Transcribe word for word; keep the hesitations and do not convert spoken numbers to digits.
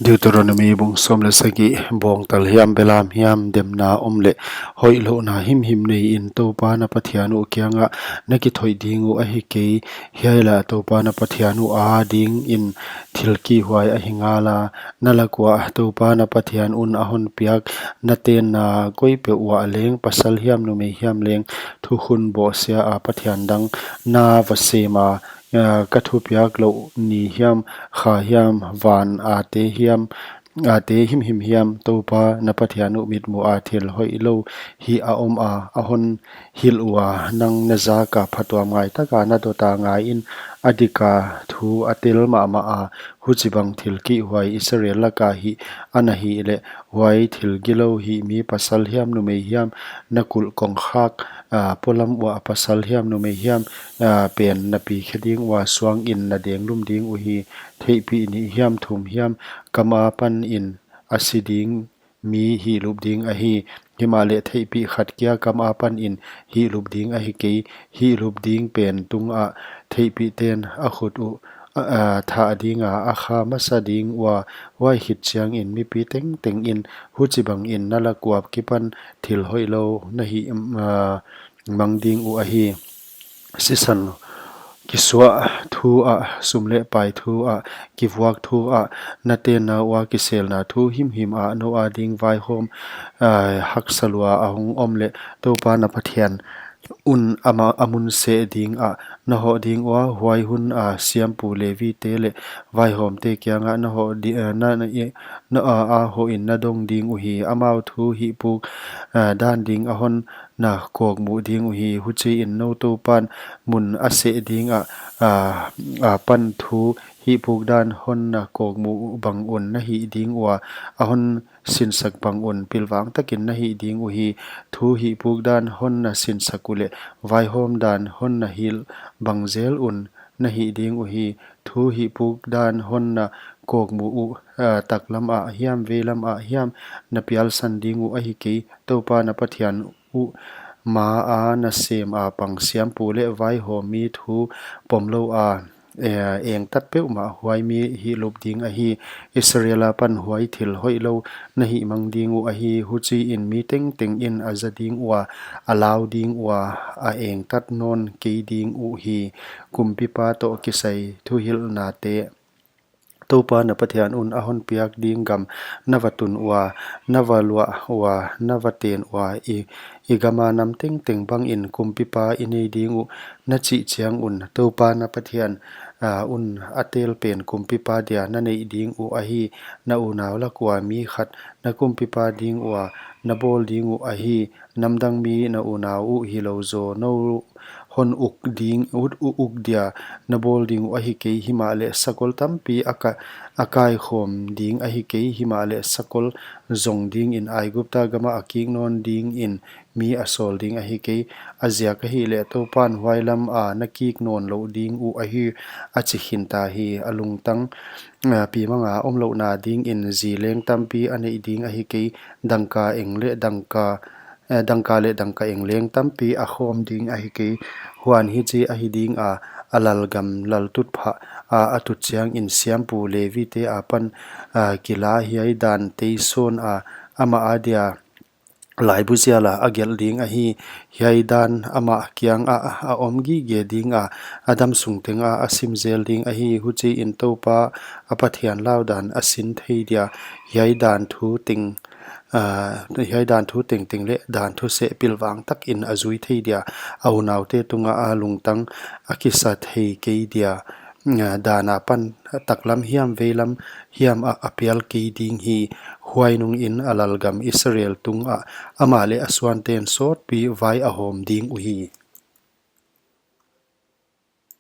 Deuteronomi bung sawm leh sagih. Bawngtal hiam, belam hiam, demna om leh hoihlouhna himhim nei in Toupa na Pathian uh kiangah na kithoih ding uh ahi kei. Hiai lah Toupa na Pathian uh adingin thil kihhuai ahi ngala. Na lak uah Toupa na Pathian un a hon piak na tenna koi peuh uah leng, pasal hiam numei hiam leng, thukhun bohsia a pathian dang na va sem a, eh, ka thupiak louh ni hiam, kha hiam, van a te hiam, a te himhim hiam, Toupa na Pathian uh mitmuh a thil hoihlou hih a om a, a hon hilh ua, nang na zak a phatuam ngai taka na dot a ngai in, a dik a thu a tel mahmah a, huchibang thil kihhuai Israel laka hih ana hih leh, huai thil gilou hih mi pasal hiam numei hiam, na kulh kongkhak, ah, polam uah pasal hiam numei hiam, ah, pen na pi khe ding ua, suang in na denglum ding uhi. Theihpih nih hiam thum hiam, kam apan in a si ding mi hihlup ding ahi. Himahleh theihpih khat kia kam apan in hihlup ding ahi kei. Hihlup ding pen tungah theihpih ten a khut uh, a, a, thah ding a, a kha masa ding ua, huai khit chiangin mipi tengteng in huchibang in na lak ua kipan thil hoihlou na hih, um, a, mang ding uh ahi. Sisan kisuah thu ah, sum leh pai thu ah, kivuak thu ah, na tenna ua kiselna thu himhim ah, nou ading vaihawm, ah, haksa lua a hong om leh, Toupa na Pathian un ama, a mun seh ding ah na hoh ding ua, huai hun a siampu Levi te leh vaihawm te kiangah na hoh di, eh, na, na, i, na, a, a hoh in na dong ding uhi. Amau thu hihpuk, ah, dan ding a hon na kawkmuh ding uhi. Huchiin nou Toupan mun a seh ding ah, ah, ah, pan thu hihpuk dan hon na kawkmuh bang un na hih ding ua, a hon sinsak bang un pilvang takin na hih ding uhi. Thu hihpuk dan hon na sinsak uleh, vaihawm dan hon na hilh bang zel un na hih ding uhi. Thu hihpuk dan hon na kawkmuh uh, ah, taklam ah hiam, veilam ah hiam, na pialsan ding uh ahi kei. Toupa na Pathian uh ma a na sem a pang siampu leh vaihawm mi thu pomlou a, eh, engtat peuhmah huai mi hihlup ding ahi. Israel apan huai thil hoihlou na hihmang ding uh ahi. Huchiin mi tengteng in a za ding ua, a lau ding ua, a engtat nawn kei ding uhi. Kumpipa toh kisai thuhilhna te, Toupa na Pathian un a hon piak ding gam na va tun ua, na va luah ua, na va ten ua, i, i gam a nam tengteng bangin kumpipa i nei ding uh na chih chiang un, Toupa na Pathian, ah, un a tel pen kumpipa dia na neih ding uh ahi. Na unau lak ua mi khat na kumpipa ding ua na bawl ding uh ahi. Namdang mi na unau uh hilou zaw nou hon uk ding, ut, u-, uk dia na bawl ding uh ahi kei. Himahleh sakol tampi a ka, a kaikhawm ding ahi kei. Himahleh sakol zong dingin Aigupta gam ah a kik nawn dingin mi a sawl ding ahi kei. A ziak ahihleh Toupan huai lam a na kik nawn louh ding uh ahi, a chi khin ta hi. A lungtang, ah, pi mang a omlouhna dingin zi leng tampi a neih ding ahi kei. Dangka eng leh dangka, eh, dangka leh dangka eng leng tampi a khawm ding ahi kei. Huan hichi ahi ding a, a lalgam laltutphah a, a tut chiangin siampu Levi te apan, ah, kila hiai dan tei sawn a, amah adia laibu zial a a gelh ding ahi. Hiai dan amah kiang ah a om gige ding a, a damsung teng a a sim zel ding ahi. Huchiin Toupa a Pathian lau dan a sin thei dia, hiai dan thu teng, ah, hiai dan thu tengteng leh dan thuseh pilvang takin a zui thei dia, a unaute tungah a lungtang a kisa thei kei dia, ah, dan apan taklam hiam veilam hiam ah a pial kei ding hi. Huai nungin a lalgam Israel tungah amah leh a suanten sawtpi vai a hawm ding uhi.